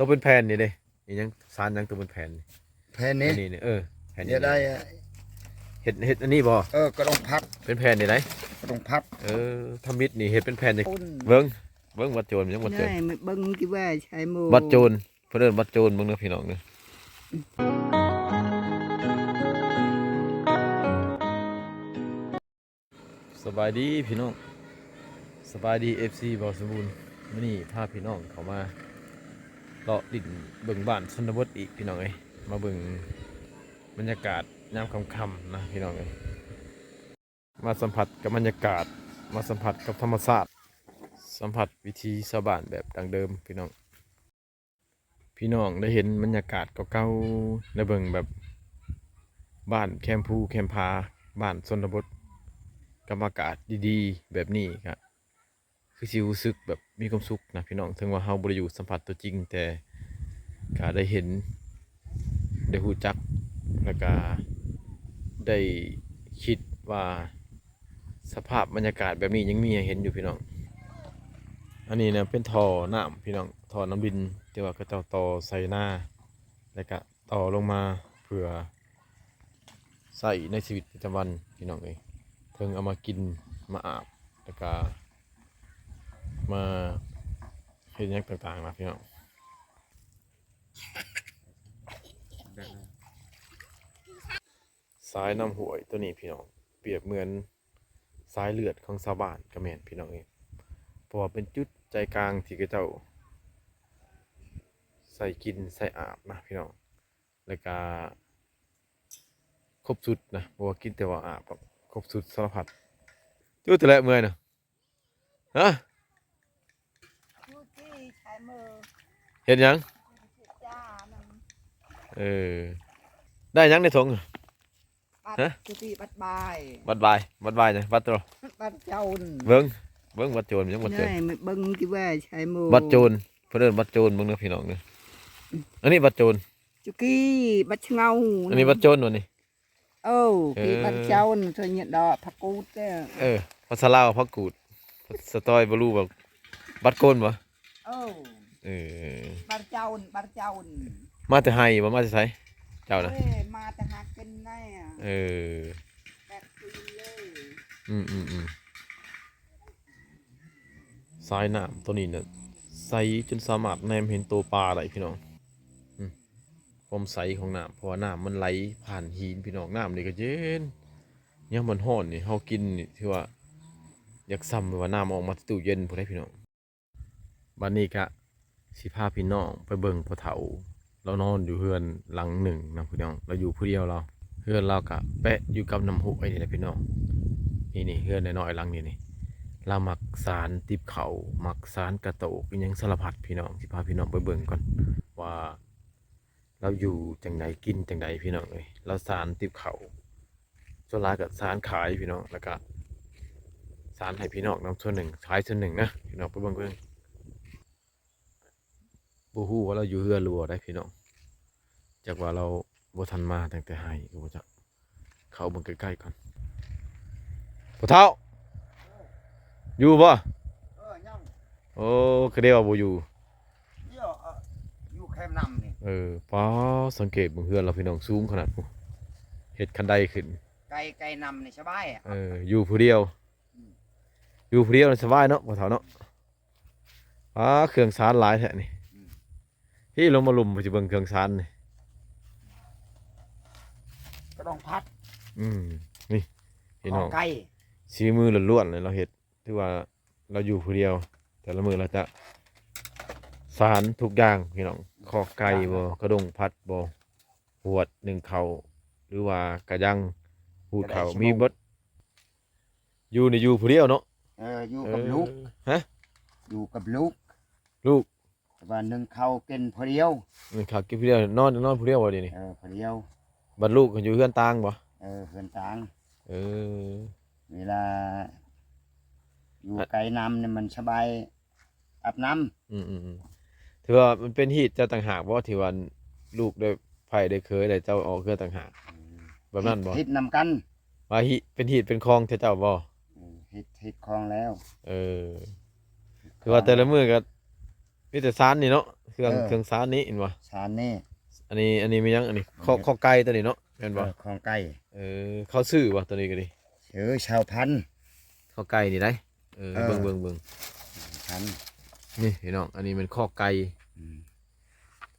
ຕົວເປັນແຜ່ນນີ້ເດ້ ອີຫຍັງ ສານຫຍັງຕົວເປັນແຜ່ນນີ້? ແຜ່ນນີ້ ອັນນີ້ນີ້ ເອີ ແຜ່ນນີ້ ດຽວໄດ້ ເຮັດ ເຮັດອັນນີ້ບໍ່? ເອີ ກະດົງພັດ ເປັນແຜ່ນນີ້ໃດ ກະດົງພັດ ເອີ ທຳອິດນີ້ເຮັດເປັນແຜ່ນນີ້ ເບິ່ງ ເບິ່ງບັດໂຈນ ຍັງບັດໂຈນ ເບິ່ງທີ່ວ່າໃຊ້ໂມ ບັດໂຈນ ເພິ່ນເອີ້ນບັດໂຈນ ເບິ່ງເດີພີ່ນ້ອງເດີ. ສະບາຍດີພີ່ນ້ອງ ສະບາຍດີ ເອັຟຊີ ບ່າວສົມບູນ. ມື້ນີ້ພາພີ່ນ້ອງເຂົ້າມາເລາະຫຼິ້ນເບິ່ງບ້ານຊົນນະບົດອີກພີ່ນ້ອງເອີຍ ມາເບິ່ງບັນຍາກາດຍາມຄ່ຳໆນະພີ່ນ້ອງເອີຍ ມາສຳຜັດກັບບັນຍາກາດ ມາສຳຜັດກັບທຳມະຊາດ ສຳຜັດວິຖີຊາວບ້ານແບບດັ້ງເດີມພີ່ນ້ອງ. ພີ່ນ້ອງໄດ້ເຫັນບັນຍາກາດເກົ່າໆ ໄດ້ເບິ່ງແບບບ້ານແຄມພູແຄມຜາ ບ້ານຊົນນະບົດ ກັບອາກາດດີໆແບບນີ້ ກະຄືຊິຮູ້ສຶກແບບມີຄວາມສຸກນະພີ່ນ້ອງ. ເຖິງວ່າເຮົາບໍ່ໄດ້ຢູ່ສຳຜັດຕົວຈິງ ແຕ່ກະໄດ້ເຫັນ ໄດ້ຮູ້ຈັກ ແລ້ວກະໄດ້ຄິດວ່າ ສະພາບບັນຍາກາດແບບນີ້ຍັງມີໃຫ້ເຫັນຢູ່ພີ່ນ້ອງ. ອັນນີ້ນະເປັນທໍ່ນ້ຳພີ່ນ້ອງ ທໍ່ນ້ຳລິນ ທີ່ວ່າເຂົາເຈົ້າຕໍ່ໃສ່ນາ ແລ້ວກະຕໍ່ລົງມາເພື່ອໃຊ້ໃນຊີວິດປະຈຳວັນພີ່ນ້ອງເອີຍ. ເຖິງເອົາມາກິນ ມາອາບ ແລ້ວກະມາເຮັດຫຍັງຕ່າງໆນະພີ່ນ້ອງ. ສາຍນ້ຳຫ້ວຍໂຕນີ້ພີ່ນ້ອງ ປຽບເໝືອນສາຍເລືອດຂອງຊາວບ້ານກະແມ່ນພີ່ນ້ອງເອີຍ. ເພາະວ່າເປັນຈຸດໃຈກາງທີ່ເຂົາເຈົ້າໃຊ້ກິນໃຊ້ອາບນະພີ່ນ້ອງ ແລ້ວກະຄົບຊຸດນະ ບໍ່ວ່າກິນແຕ່ວ່າອາບດອກ ຄົບຊຸດສາລະພັດ. ຢູ່ແຕ່ແລະເມື່ອຍນະ ຮະ ຢູ່ທີ່ຊາຍມື ເຮັດຫຍັງ? ເຮັດຈ້າມັນ ເອີ ໄດ້ຫຍັງໃນຖົງ? ບັດ ຮະ? ສະຕິ ບັດບາຍ ບັດບາຍ ບັດບາຍຫຍັງ? ບັດໂຕ ບັດເຈົ້າ ເບິ່ງ ເບິ່ງບັດໂຈນ ຍັງບັດໂຈນ ເບິ່ງທີ່ວ່າຊາຍມື ບັດໂຈນ ເພິ່ນເອີ້ນບັດໂຈນ ເບິ່ງເດີພີ່ນ້ອງເດີ. ອັນນີ້ບັດໂຈນ ຈຸກີ ບັດສະເຫງົາ ອັນນີ້ບັດໂຈນ ອັນນີ້ ເອີ ເອີ ທີ່ບ້ານເຈົ້ານະ ເທຍຍະດອກ ຜັກກູດເດີ ເອີ ພາສາລາວຜັກກູດ ສະຕອຍບໍ່ຮູ້ວ່າບັດໂກນບໍ່? ເອີ ເອີ ບ້ານເຈົ້ານະ ບ້ານເຈົ້ານະ ມາແຕ່ໄຮ່ບໍ່? ມາແຕ່ໃສເຈົ້ານະ? ເອີ ມາແຕ່ຫາກິນແນ່ ເອີ ແບກຄືນເລີຍ ອືມໆໆ. ສາຍນ້ຳໂຕນີ້ນະ ໃສຈົນສາມາດແນມເຫັນໂຕປາໄດ້ພີ່ນ້ອງ. ອືມ ຄວາມໃສຂອງນ້ຳ ເພາະວ່ານ້ຳມັນໄຫຼຜ່ານຫີນພີ່ນ້ອງ. ນ້ຳນີ້ກະເຢັນ ຍາມມັນຮ້ອນນີ້ ເຮົາກິນນີ້ຖືວ່າຢາກສ່ຳວ່ານ້ຳອອກມາແຕ່ຕູ້ເຢັນພຸ້ນໃດພີ່ນ້ອງ. ບາດນີ້ກະຊິພາພີ່ນ້ອງໄປເບິ່ງພໍ່ເຖົ້າ ລາວນອນຢູ່ເຮືອນຫຼັງໜຶ່ງນະພີ່ນ້ອງ ລາວຢູ່ຜູ້ດຽວລາວ ເຮືອນລາວກະແປະຢູ່ກັບນ້ຳຫ້ວຍນີ້ແຫຼະພີ່ນ້ອງ. ນີ້ໆ ເຮືອນນ້ອຍໆຫຼັງນີ້ນີ້ ລາວມັກສານຕິບເຂົ້າ ມັກສານກະໂຕກ ອີ່ຫຍັງສາລະພັດພີ່ນ້ອງ. ຊິພາພີ່ນ້ອງໄປເບິ່ງກ່ອນວ່າລາວຢູ່ຈັ່ງໃດ ກິນຈັ່ງໃດພີ່ນ້ອງເອີຍ. ລາວສານຕິບເຂົ້າ ສ່ວນຫຼາຍກະສານຂາຍພີ່ນ້ອງ ແລ້ວກະສານໃຫ້ພີ່ນ້ອງນຳສ່ວນໜຶ່ງ ຂາຍສ່ວນໜຶ່ງນະພີ່ນ້ອງ. ໄປເບິ່ງເບິ່ງ ບໍ່ຮູ້ວ່າລາວຢູ່ເຮືອນຫຼືບໍ່ໄດ໋ພີ່ນ້ອງ ຈັກວ່າລາວບໍ່ທັນມາຕັ້ງແຕ່ໄຮ່ກະບໍ່ຈັກ. ເຂົ້າເບິ່ງໃກ້ໆກ່ອນ ພໍ່ເຖົ້າ ຢູ່ບໍ່? ເອີ ຍັງ ໂອ້ ກະໄດ້ວ່າບໍ່ຢູ່ ຢູ່ ເອີ ຢູ່ແຄມນ້ຳນີ້ ເອີ ປ້າ ສັງເກດເບິ່ງເຮືອນລາວພີ່ນ້ອງ ສູງຂະໜາດພຸ້ນ ເຮັດຄັນໄດຂຶ້ນ ໃກ້ ໃກ້ນ້ຳນີ້ສະບາຍ ເອີ ຢູ່ຜູ້ດຽວ ອືມ ຢູ່ຜູ້ດຽວສະບາຍເນາະ ພໍ່ເຖົ້າເນາະ. ປາ ເຄື່ອງສານຫຼາຍແທ້ນີ້ ອືມ ພີ່ ລົງມາລຸ່ມ ຊິເບິ່ງເຄື່ອງສານນີ້ ກະດອງພັດ ອືມ ນີ້ພີ່ນ້ອງ ຂອງໄກ່ ສີມືລ້ວນໆເລີຍລາວເຮັດ. ຖືວ່າລາວຢູ່ຜູ້ດຽວ ແຕ່ລະມື້ລາວຈະສານທຸກຢ່າງພີ່ນ້ອງ ຄອກໄກ່ບໍ່ ກະດົງພັດບໍ່ ຫວດໜຶ້ງເຂົ້າ ຫຼືວ່າກະຍັງ ຫູດເຂົ້າ ມີເບິດ. ຢູ່ນີ້ຢູ່ຜູ້ດຽວເນາະ? ເອີ ຢູ່ກັບລູກ ເອີ ຮະ ຢູ່ກັບລູກ ລູກ ແຕ່ວ່າໜຶ້ງເຂົ້າກິນຜູ້ດຽວ ໜຶ້ງເຂົ້າກິນຜູ້ດຽວ ນອນ ນອນຜູ້ດຽວບໍ່ດຽວນີ້? ເອີ ຜູ້ດຽວ. ບັດລູກຢູ່ເຮືອນຕ່າງບໍ່? ເອີ ເຮືອນຕ່າງ ເອີ ເວລາຢູ່ ອະ ໃກ້ນ້ຳນີ້ມັນສະບາຍ ອາບນ້ຳ ອືມໆໆ ຖືວ່າມັນເປັນຮີດເຈົ້າຕ່າງຫາກບໍ່ ທີ່ວ່າລູກໄດ້ໃພ້ໄດ້ເຂີຍ ແລ້ວເຈົ້າອອກເຮືອນຕ່າງຫາກ ອືມ ແບບນັ້ນບໍ່? ຮີດ ຮີດນຳກັນ ວ່າຮີດ ເປັນຮີດເປັນຄອງແທ້ເຈົ້າບໍ່? ເອີ ຮີດ ຮີດຄອງແລ້ວ ເອີ ຄືວ່າແຕ່ລະມື້ກະ ມີແຕ່ຊານນີ້ເນາະ ເຄື່ອງ ເອີ ເຄື່ອງຊານນີ້ເຫັນບໍ່? ຊານນີ້ ອັນນີ້ ອັນນີ້ແມ່ນຫຍັງ? ອັນນີ້ ອືມ ຄໍ ຄໍໄກ່ຕົວນີ້ເນາະ ແມ່ນບໍ່? ເອີ ຄໍໄກ່ ເອີ ເຂົາຊື້ບໍ່ຕົວນີ້ກໍດີ? ເອີ ຊາວພັນ ຄໍໄກ່ນີ້ໄດ໋. ເອີ ເອີ ເບິ່ງ ເບິ່ງ ເບິ່ງ ຊາວພັນ ນີ້ພີ່ນ້ອງ ອັນນີ້ແມ່ນຄໍໄກ່ ອືມ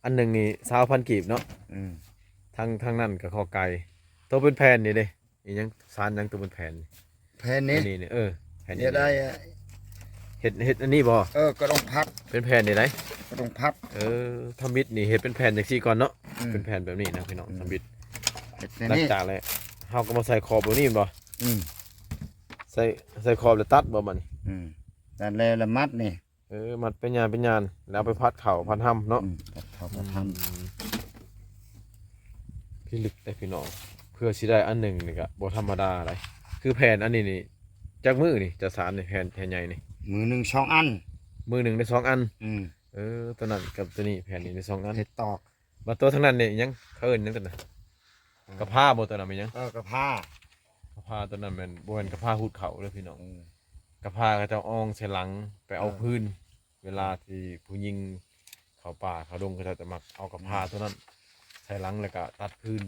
ອັນໜຶ່ງນີ້ຊາວພັນກີບເນາະ ອືມ ທາງ ທາງນັ້ນກໍຄໍໄກ່ ໂຕເປັນແຜ່ນນີ້ເດ້ ອີຫຍັງ ຊານຫຍັງໂຕເປັນແຜ່ນນີ້? ແຜ່ນນີ້ ອັນນີ້ນີ້ ເອີ ແຜ່ນນີ້ ເຮັດໄດ້ ເຮັດ ເຮັດອັນນີ້ບໍ່? ເອີ ກະດົງພັດ ເປັນແຜ່ນນີ້ໄດ໋ ກະດົງພັດ ເອີ ທຳອິດນີ້ເຮັດເປັນແຜ່ນຈັ່ງຊີ້ກ່ອນເນາະ ອືມ ເປັນແຜ່ນແບບນີ້ນະພີ່ນ້ອງ ອືມ ທຳອິດ ເຮັດແບບນີ້ ຫຼັງຈາກແລ້ວເຮົາກໍມາໃສ່ຂອບແບບນີ້ແມ່ນບໍ່? ອືມ ໃສ່ ໃສ່ຂອບແລ້ວຕັດບໍ່ບັດນີ້? ອືມ ຕັດແລ້ວລະມັດນີ້ ເອີ ມັດເປັນຍານເປັນຍານ ແລ້ວເອົາໄປຜັດເຂົ້າ ອືມ ຜັດຮຳເນາະ ອືມ ຜັດເຂົ້າ ອືມ ຜັດຮຳ ພິລຶກເດ້ພີ່ນ້ອງ ເພື່ອຊິໄດ້ອັນໜຶ່ງນີ້ກະບໍ່ທຳມະດາໃດ໋ ຄືແຜ່ນອັນນີ້ນີ້ ຈັກມື້ນີ້ຈະສານນີ້ ແຜ່ນ ແຜ່ນໃຫຍ່ນີ້? ມື້ໜຶ່ງສອງອັນ ມື້ໜຶ່ງໄດ້ສອງອັນ ອືມ ເອີ ຕົວນັ້ນກັບຕົວນີ້ ແຜ່ນນີ້ໄດ້ສອງອັນ ເຮັດຕອກ ບັດຕົວທາງນັ້ນນີ້ຫຍັງ ເຂົາເອີ້ນຫຍັງຕົວນັ້ນ? ອືມ ກະພາບໍ່? ຕົວນັ້ນແມ່ນຫຍັງ? ເອີ ກະພາ ກະພາຕົວນັ້ນແມ່ນ ບໍ່ແມ່ນກະພາຫຸດເຂົ້າເດີ້ພີ່ນ້ອງ ອືມ ກະພາເຂົາເຈົ້າອອງໃສ່ຫຼັງ ໄປເອົາ ເອີ ຟືນ ເວລາທີ່ຜູ້ຍິງເຂົ້າປ່າເຂົ້າດົງ ເຂົາເຈົ້າຈະມັກເອົາກະພາ ອືມ ຕົວນັ້ນໃສ່ຫຼັງ ແລ້ວກະຕັດຟືນ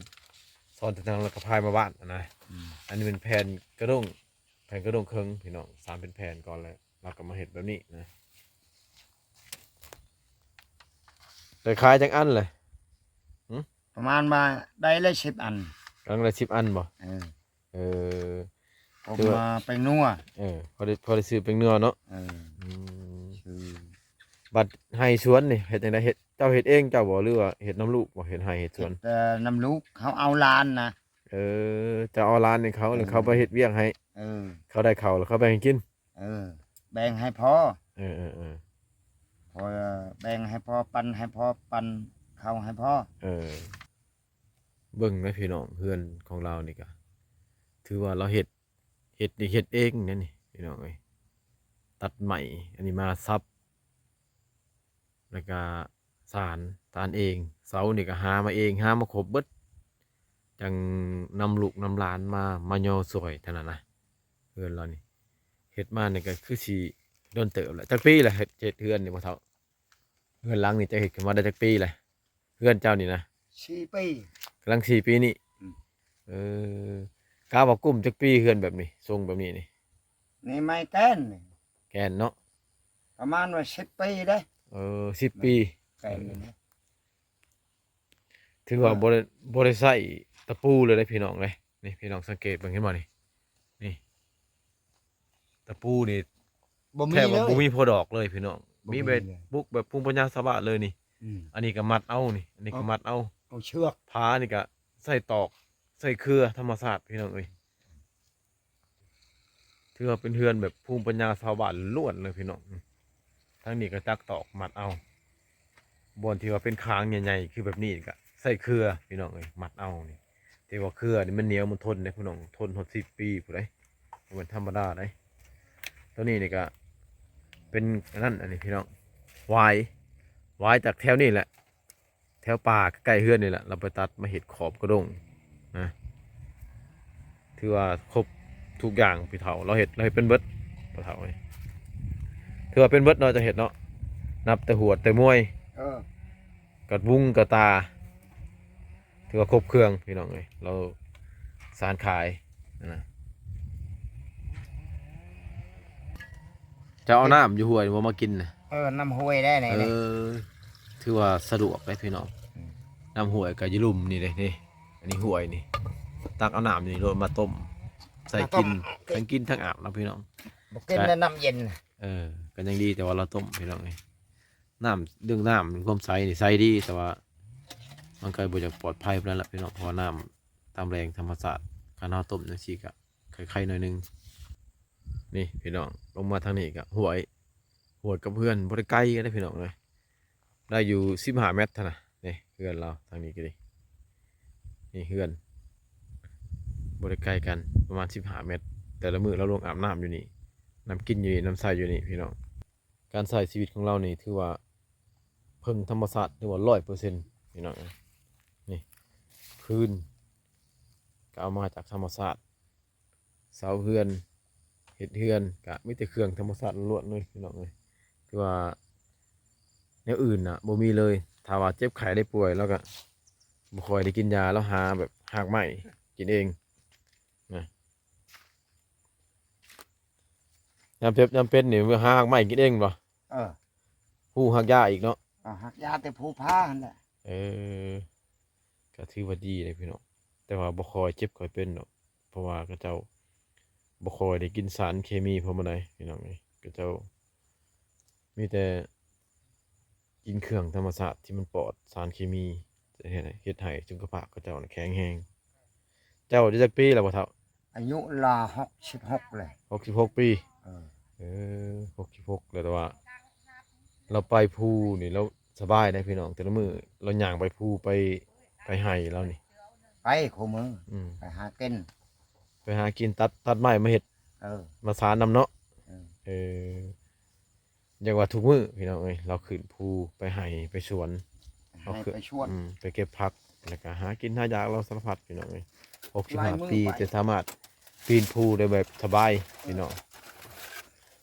ຊ້ອນໃສ່ຖັງ ແລ້ວກະພາຍມາບ້ານຫັ້ນນະ ອືມ ອັນນີ້ແມ່ນແຜ່ນກະດ້ງ ແຜ່ນກະດ້ງເຄິ່ງພີ່ນ້ອງ ສານເປັນແຜ່ນກ່ອນ ແລ້ວລາວກໍມາເຮັດແບບນີ້ນະ ໄດ້ຂາຍຈັກອັນແຫຼະ? ຫື? ປະມານວ່າໄດ້ລະສິບອັນ ອັນລະສິບອັນບໍ່? ເອີ ເອີ ເອົາມາແປ້ງນົວ ເອີ ພໍໄດ້ ພໍໄດ້ຊື້ແປ້ງນົວເນາະ ເອີ ອືມ ບັດໄຮ່ສວນນີ້ເຮັດຈັ່ງໃດ? ເຮັດ ເຈົ້າເຮັດເອງເຈົ້າບໍ່ ຫຼືວ່າເຮັດນຳລູກບໍ່? ເຮັດໄຮ່ເຮັດສວນ ເຮັດແຕ່ນຳລູກ ເຮົາເອົາຫຼານນະ ເອີ ເຈົ້າເອົາຫຼານໃຫ້ເຂົາ ເອີ ແລ້ວເຂົາໄປເຮັດວຽກໃຫ້ ເອີ ເຂົາໄດ້ເຂົ້າແລ້ວເຂົາແບ່ງໃຫ້ກິນ ເອີ ແບ່ງໃຫ້ພໍ່ ເອີ ເອີ ເອີ ພໍ່ ແບ່ງໃຫ້ພໍ່ ປັນໃຫ້ພໍ່ ປັນເຂົ້າໃຫ້ພໍ່ ເອີ ເບິ່ງແມ່ພີ່ນ້ອງ ເຮືອນຂອງລາວນີ້ກະ ຖືວ່າລາວເຮັດ ເຮັດນີ້ເຮັດເອງເດ້ນີ້ພີ່ນ້ອງເອີຍ ຕັດໄມ້ ອັນນີ້ມາສັບ ແລ້ວກະສານ ສານເອງ ເສົານີ້ກະຫາມາເອງ ຫາມາຄົບເບິດ ຈັ່ງນຳລູກນຳຫຼານມາ ມາຍໍຊ່ວຍເທົ່ານັ້ນນະ ເຮືອນລາວນີ້ ເຮັດມານີ້ກະຄືຊິດົນເຕີບແລ້ວ ຈັກປີແລ້ວ ເຮັດ ເຮັດເຮືອນນີ້ພໍ່ເຖົ້າ? ເຮືອນຫຼັງນີ້ເຈົ້າເຮັດຂຶ້ນມາໄດ້ຈັກປີແລ້ວ? ເຮືອນເຈົ້ານີ້ນະ ສີ່ປີ ກຳລັງສີ່ປີນີ້ ອືມ ເອີ ກະວ່າກຸ້ມຈັກປີເຮືອນແບບນີ້ ຊົງແບບນີ້ນີ້? ນີ້ໄມ້ແກ່ນ ແກ່ນເນາະ ປະມານວ່າສິບປີເດ້ ເອີ ສິບປີ ແກ່ນນີ້ນະ ຖືວ່າ ເອີ ບໍ່ໄດ້ ບໍ່ໄດ້ໃຊ້ຕະປູເລີຍເດ້ພີ່ນ້ອງເອີຍ ນີ້ພີ່ນ້ອງສັງເກດເບິ່ງເຫັນບໍ່ນີ້ ນີ້ ຕະປູນີ້ ບໍ່ມີ ແທບວ່າ ເລີຍ ບໍ່ມີພໍດອກເລີຍພີ່ນ້ອງ ບໍ່ມີ ມີແບບ ເລີຍ ປຸກແບບພູມປັນຍາຊາວບ້ານເລີຍນີ້ ອືມ ອັນນີ້ກໍມັດເອົານີ້ ອັນນີ້ກໍມັດເອົາ ເອົາເຊືອກ ຝານີ້ກໍໃສ່ຕອກ ໃສ່ເຄືອທຳມະຊາດພີ່ນ້ອງເອີຍ ຖືວ່າເປັນເຮືອນແບບພູມປັນຍາຊາວບ້ານລ້ວນເລີຍພີ່ນ້ອງ ທາງນີ້ກໍຈັກຕອກມັດເອົາ ບ່ອນທີ່ວ່າເປັນຄາງໃຫຍ່ໆ ຄືແບບນີ້ກໍໃສ່ເຄືອພີ່ນ້ອງເອີຍ ມັດເອົານີ້ ແຕ່ວ່າເຄືອນີ້ມັນໜຽວມັນທົນເດ້ພີ່ນ້ອງ ທົນຮອດສິບປີພຸ້ນໃດ໋ ບໍ່ແມ່ນທຳມະດາໃດ໋ ຕົວນີ້ນີ້ກະເປັນອັນນັ້ນ ອັນນີ້ພີ່ນ້ອງ ຫວາຍ ຫວາຍຈາກແຖວນີ້ແຫຼະ ແຖວປ່າໃກ້ໆເຮືອນນີ້ແຫຼະ ລາວໄປຕັດມາເຮັດຂອບກະດົງນະ ຖືວ່າຄົບທຸກຢ່າງ ຜູ້ເຖົ້າລາວເຮັດ ລາວເຮັດເປັນເບິດ ພໍ່ເຖົ້າເອີຍ ຖືວ່າເປັນເບິດເນາະ ເຈົ້າເຮັດເນາະ ນັບແຕ່ຫວດແຕ່ມວຍ ເອີ ກະບຸງກະຕາ ຖືວ່າຄົບເຄື່ອງພີ່ນ້ອງເອີຍ ລາວສານຂາຍນະ ເຈົ້າເອົານ້ຳຢູ່ຫ້ວຍບໍ່ມາກິນນະ? ເອີ ນ້ຳຫ້ວຍໄດ້ນີ້ ເອີ ຖືວ່າສະດວກເດ້ພີ່ນ້ອງ ອືມ ນ້ຳຫ້ວຍກໍຢູ່ລຸ່ມນີ້ເດ້ນີ້ ອັນນີ້ຫ້ວຍນີ້ ຕັກເອົານ້ຳນີ້ໂລດມາຕົ້ມ ໃສ່ກິນ ມາຕົ້ມ ທັງກິນທັງອາບເນາະພີ່ນ້ອງ ບໍ່ກິນແລ້ວນ້ຳເຢັນ ເອີ ກໍຍັງດີ ແຕ່ວ່າລາວຕົ້ມພີ່ນ້ອງເອີຍ ນ້ຳ ເລື່ອງນ້ຳ ຄວາມໃສນີ້ໃສດີ ແຕ່ວ່າມັນກໍບໍ່ຢາກປອດໄພປານນັ້ນລະພີ່ນ້ອງ ເພາະວ່ານ້ຳຕາມແຫຼ່ງທຳມະຊາດ ຄັນເຮົາຕົ້ມຈັ່ງຊີ້ກໍໄຄໆໜ້ອຍໜຶ່ງ ນີ້ພີ່ນ້ອງ ລົງມາທາງນີ້ກໍຫ້ວຍ ຫ້ວຍກັບເຮືອນບໍ່ໄດ້ໄກກັນເດ້ພີ່ນ້ອງເອີຍ ໄດ້ຢູ່ສິບຫ້າແມັດຫັ້ນນະ ນີ້ເຮືອນລາວທາງນີ້ກໍດີ ນີ້ເຮືອນ ບໍ່ໄດ້ໄກກັນ ປະມານສິບຫ້າແມັດ ແຕ່ລະມື້ລາວລົງອາບນ້ຳຢູ່ນີ້ ນ້ຳກິນຢູ່ນີ້ ນ້ຳໃຊ້ຢູ່ນີ້ພີ່ນ້ອງ ການໃຊ້ຊີວິດຂອງລາວນີ້ຖືວ່າເພິ່ງທຳມະຊາດ ຖືວ່າຮ້ອຍເປີເຊັນພີ່ນ້ອງເອີຍ ນີ້ ພື້ນກໍເອົາມາຈາກທຳມະຊາດ ເສົາເຮືອນ ເຮັດເຮືອນກະມີແຕ່ເຄື່ອງທຳມະຊາດລ້ວນໆເລີຍພີ່ນ້ອງເອີຍ ຖືວ່າ ແນວອື່ນນະບໍ່ມີເລີຍ. ຖ້າວ່າເຈັບໄຂ້ໄດ້ປ່ວຍ ລາວກໍບໍ່ຄ່ອຍໄດ້ກິນຢາ, ລາວຫາແບບຮາກໄມ້ກິນເອງນະ. ຍາມເຈັບຍາມເປັນນີ້ ຫາຮາກໄມ້ກິນເອງບໍ່? ເອີ ຮູ້ຮາກຢາອີກເນາະ. ເອົາຮາກຢາແຕ່ພູຜາຫັ້ນແຫຼະ. ເອີ ກໍຖືວ່າດີເດ້ພີ່ນ້ອງ, ແຕ່ວ່າບໍ່ຄ່ອຍເຈັບຄ່ອຍເປັນດອກ ເພາະວ່າເຂົາເຈົ້າບໍ່ຄ່ອຍໄດ້ກິນສານເຄມີປານໃດພີ່ນ້ອງເອີຍ. ເຂົາເຈົ້າມີແຕ່ກິນເຄື່ອງທຳມະຊາດທີ່ມັນປອດສານເຄມີ, ຈະເຮັດໃຫ້ ເຮັດໃຫ້ສຸຂະພາບເຂົາເຈົ້ານະແຂງແຮງ. ເຈົ້າອາຍຸຈັກປີແລ້ວພໍ່ເຖົ້າ? ອາຍຸລາວຫົກສິບຫົກແລ້ວ. ຫົກສິບຫົກປີ. ເອີ ເອີ ຫົກສິບຫົກແລ້ວ, ແຕ່ວ່າລາວໄປພູນີ້ລາວສະບາຍໄດ໋ພີ່ນ້ອງ. ແຕ່ລະມື້ລາວຍ່າງໄປພູ ໄປ ໄປໄຮ່ລາວນີ້. ໄປຄູ່ມື້. ອືມ ໄປຫາກິນ ໄປຫາກິນ ຕັດ ຕັດໄມ້ມາເຮັດ ເອີ ມາສານນຳເນາະ. ເອີ ເອີ ຢ່າງວ່າທຸກມື້ພີ່ນ້ອງເອີຍ ລາວຂຶ້ນພູໄປໄຮ່ໄປສວນ ເອົາ ໄປສວນ ອືມ ໄປເກັບຜັກ ແລ້ວກໍຫາກິນຫາຢາກລາວສາລະພັດພີ່ນ້ອງເອີຍ. ຫົກສິບຫ້າປີ ແຕ່ສາມາດປີນພູໄດ້ແບບສະບາຍພີ່ນ້ອງ.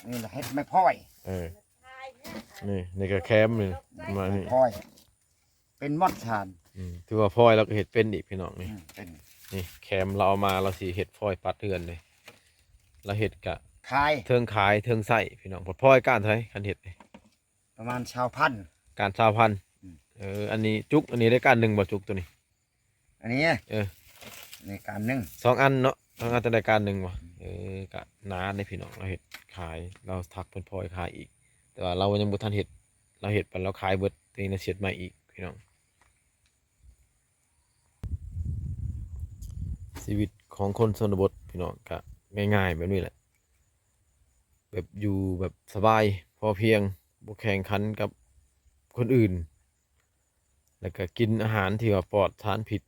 ນີ້ລະເຮັດໄມ້ພອຍ. ເອີ ນີ້ ນີ້ກໍແຄມນີ້ ມານີ້ ໄມ້ພອຍ ເປັນໝົດຊານ. ອືມ ຖືວ່າພອຍລາວກໍເຮັດເປັນອີກພີ່ນ້ອງນີ້. ອືມ ເປັນ. ນີ້ແຄມລາວເອົາມາ ລາວຊິເຮັດພອຍປັດເຮືອນເດ້. ລາວເຮັດກະຂາຍ ເທິງຂາຍເທິງໃຊ້ພີ່ນ້ອງ. ພອຍກ້ານເທົ່າໃດຄັນເຮັດນີ້? ປະມານຊາວພັນ. ກ້ານຊາວພັນ. ອືມ ເອີ ອັນນີ້ຈຸກ ອັນນີ້ໄດ້ກ້ານໜຶ່ງບໍ່ ຈຸກໂຕນີ້? ອັນນີ້ ເອີ ນີ້ກ້ານໜຶ່ງ ສອງອັນເນາະ. ສອງອັນຈະໄດ້ກ້ານໜຶ່ງບໍ່? ເອີ ກະນານເດ້ພີ່ນ້ອງ. ລາວເຮັດຂາຍ ລາວຖັກເປັນພອຍຂາຍອີກ, ແຕ່ວ່າລາວຍັງບໍ່ທັນເຮັດ. ລາວເຮັດໄປ ລາວຂາຍເບິດ ແຕ່ນີ້ລາວເຮັດໃໝ່ອີກພີ່ນ້ອງ. ຊີວິດຂອງຄົນຊົນນະບົດພີ່ນ້ອງ ກະງ່າຍໆແບບນີ້ແຫຼະ, ແບບຢູ່ແບບສະບາຍ ພໍພຽງ ບໍ່ແຂ່ງຂັນກັບຄົນອື່ນ. ແລ້ວກະກິນອາຫານທີ່ວ່າປອດສານພິດ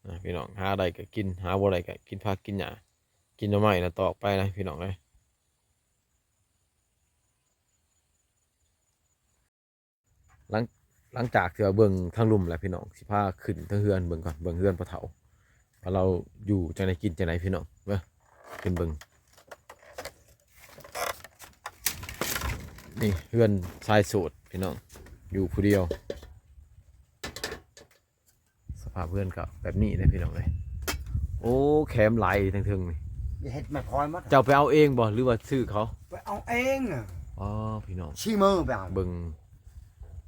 ນະພີ່ນ້ອງ. ຫາໄດ້ກະກິນ ຫາບໍ່ໄດ້ກະກິນຜັກກິນຫຍ້າ ກິນໜໍ່ໄມ້ນະ ຕອກໄປນະພີ່ນ້ອງເອີຍ. ຫຼັງ ຫຼັງຈາກທີ່ວ່າເບິ່ງທາງລຸ່ມແລ້ວພີ່ນ້ອງ ຊິພາຂຶ້ນທາງເຮືອນເບິ່ງກ່ອນ ເບິ່ງເຮືອນພໍ່ເຖົ້າ ວ່າລາວຢູ່ຈັ່ງໃດກິນຈັ່ງໃດພີ່ນ້ອງ. ມາຂຶ້ນເບິ່ງ. ນີ້ເຮືອນຊາຍໂສດພີ່ນ້ອງ ຢູ່ຜູ້ດຽວ. ສະພາບເຮືອນກໍແບບນີ້ເດ້ພີ່ນ້ອງເອີຍ. ໂອ້ ແຄມຫຼາຍທັງເທິງນີ້. ເຮັດໄມ້ພອຍໝົດ. ເຈົ້າໄປເອົາເອງບໍ່ ຫຼືວ່າຊື້ເຂົາ? ໄປເອົາເອງ. ອໍ ພີ່ນ້ອງ ຊີ້ມືໄປເອົາ. ເບິ່ງ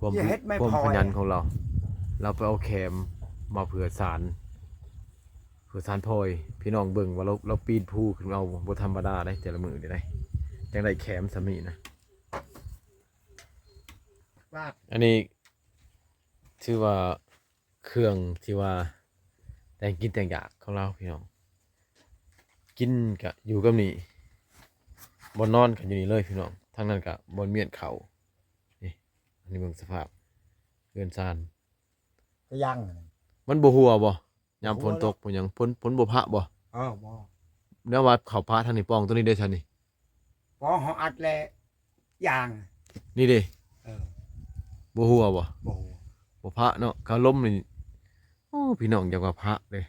ຄວາມ ຄວາມຂະຫຍັນຂອງລາວ. ລາວໄປເອົາແຄມມາເພື່ອສານ ເພື່ອສານພອຍ. ພີ່ນ້ອງເບິ່ງວ່າລາວ ລາວປີນພູຂຶ້ນເອົາ ບໍ່ທຳມະດາເດ້ ແຕ່ລະມື້ນີ້ເດ້ ຈັ່ງໄດ້ແຄມສ່ຳນີ້ນະ. ອັນນີ້ຖືວ່າ ເຄື່ອງທີ່ວ່າແຕ່ງກິນແຕ່ງຢາກຂອງລາວພີ່ນ້ອງ. ກິນກະຢູ່ກັບນີ້ ບ່ອນນອນກະຢູ່ນີ້ເລີຍພີ່ນ້ອງ. ທາງນັ້ນກະບ່ອນມ້ຽນເຂົ້າ. ນີ້ ອັນນີ້ເບິ່ງສະພາບເຮືອນຊານ. ກະຍັງ ມັນບໍ່ຮົ່ວບໍ່? ຍາມຝົນຕົກ ບໍ່ຫຍັງ ຝົນ ຝົນບໍ່ພະບໍ່? ເອີ ບໍ່. ແນວວ່າເຂົ້າພະທາງນີ້ ປ່ອງໂຕນີ້ເດ້ຊັ້ນນີ້? ພໍເຮົາອັດແລ້ວຢ່າງ ນີ້ເດ້. ເອີ ບໍ່ຮົ່ວບໍ່? ບໍ່ຮົ່ວ ບໍ່ພະເນາະ. ກະລົມນີ້ ໂອ້ ພີ່ນ້ອງ ຢ່າວ່າພະເດ້.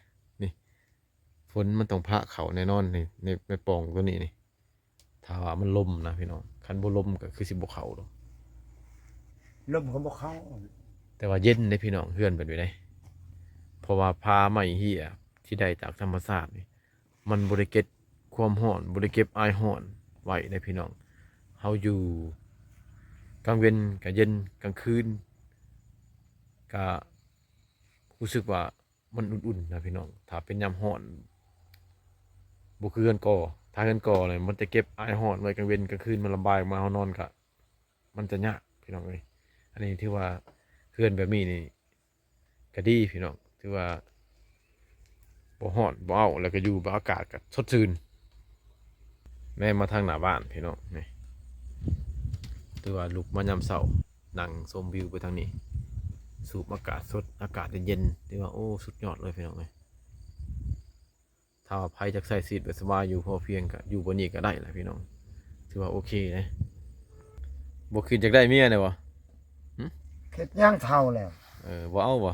ນີ້ ຝົນມັນຕ້ອງພະເຂົ້າແນ່ນອນ ນີ້ ໃນ ໃນປ່ອງໂຕນີ້ນີ້ ຖ້າວ່າມັນລົມນະພີ່ນ້ອງ. ຄັນບໍ່ລົມກໍຄືຊິບໍ່ເຂົ້າດອກ. ລົມກໍບໍ່ເຂົ້າ. ແຕ່ວ່າເຢັນເດ້ພີ່ນ້ອງ ເຮືອນເພິ່ນຢູ່ໃດ. ເພາະວ່າຜາໄມ້ເຮ້ຍທີ່ໄດ້ຈາກທຳມະຊາດນີ້ ມັນບໍ່ໄດ້ເກັບຄວາມຮ້ອນ ບໍ່ໄດ້ເກັບອາຍຮ້ອນໄວ້ເດ້ພີ່ນ້ອງ. ເຮົາຢູ່ກາງເວັນກະເຢັນ ກາງຄືນກະຮູ້ສຶກວ່າມັນອຸ່ນໆນະພີ່ນ້ອງ. ຖ້າເປັນຍາມຮ້ອນ ບໍ່ຄືເຮືອນກໍ ຖ້າເຮືອນກໍນີ້ ມັນຈະເກັບອາຍຮ້ອນໄວ້ກາງເວັນ ກາງຄືນມັນລະບາຍອອກມາ ເຮົານອນກະ ມັນຈະຍາກພີ່ນ້ອງເອີຍ. ອັນນີ້ຖືວ່າເຮືອນແບບນີ້ນີ້ ກະດີພີ່ນ້ອງ ຖືວ່າບໍ່ຮ້ອນບໍ່ເອົ້າ ແລ້ວກະຢູ່ແບບອາກາດກະສົດຊື່ນ. ແນມມາທາງໜ້າບ້ານພີ່ນ້ອງ ນີ້ ຖືວ່າລຸກມາຍາມເຊົ້າ ນັ່ງຊົມວິວໄປທາງນີ້ ສູບອາກາດສົດ ອາກາດເຢັນໆ ຖືວ່າ ໂອ້ ສຸດຍອດເລີຍພີ່ນ້ອງເອີຍ. ຖ້າວ່າໃຜຢາກໃຊ້ຊີວິດແບບສະບາຍ ຢູ່ພໍພຽງ ກະຢູ່ບ່ອນນີ້ກະໄດ້ລະພີ່ນ້ອງ ຖືວ່າໂອເຄເດ້. ບໍ່ຄິດຢາກໄດ້ເມຍແດ່ບໍ່? ຫຶ? ຄິດຫຍັງ ເຖົ້າແລ້ວ. ເອີ ບໍ່ເອົາບໍ່?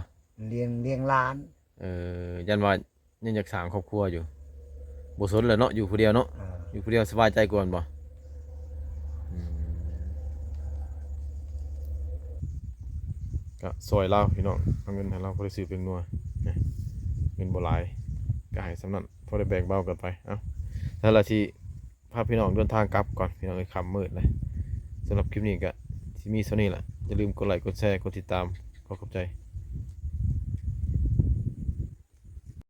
ລ້ຽງ ລ້ຽງຫຼານ. ເອີ ຢ້ານວ່າຍັງຢາກສ້າງຄອບຄົວຢູ່. ບໍ່ສົນແລ້ວເນາະ ຢູ່ຜູ້ດຽວເນາະ. ເອີ ຢູ່ຜູ້ດຽວສະບາຍໃຈກວ່າແມ່ນບໍ່? ອືມ ກໍຊ່ອຍລາວພີ່ນ້ອງ ເອົາເງິນໃຫ້ລາວ ພໍໄດ້ຊື້ແປ້ງນົວນະ ເງິນບໍ່ຫຼາຍ ກໍໃຫ້ສ່ຳນັ້ນ ພໍໄດ້ແບ່ງເບົາກັນໄປ. ເອົ້າ ຊັ້ນລະ ຊິພາພີ່ນ້ອງເດີນທາງກັບກ່ອນ ພີ່ນ້ອງເອີຍ ຄ່ຳມືດແລ້ວ. ສຳລັບຄລິບນີ້ກໍຊິມີສ່ຳນີ້ລະ ຢ່າລືມກົດໄລ ກົດແຊ ກົດຕິດຕາມ ຂໍຂອບໃຈ.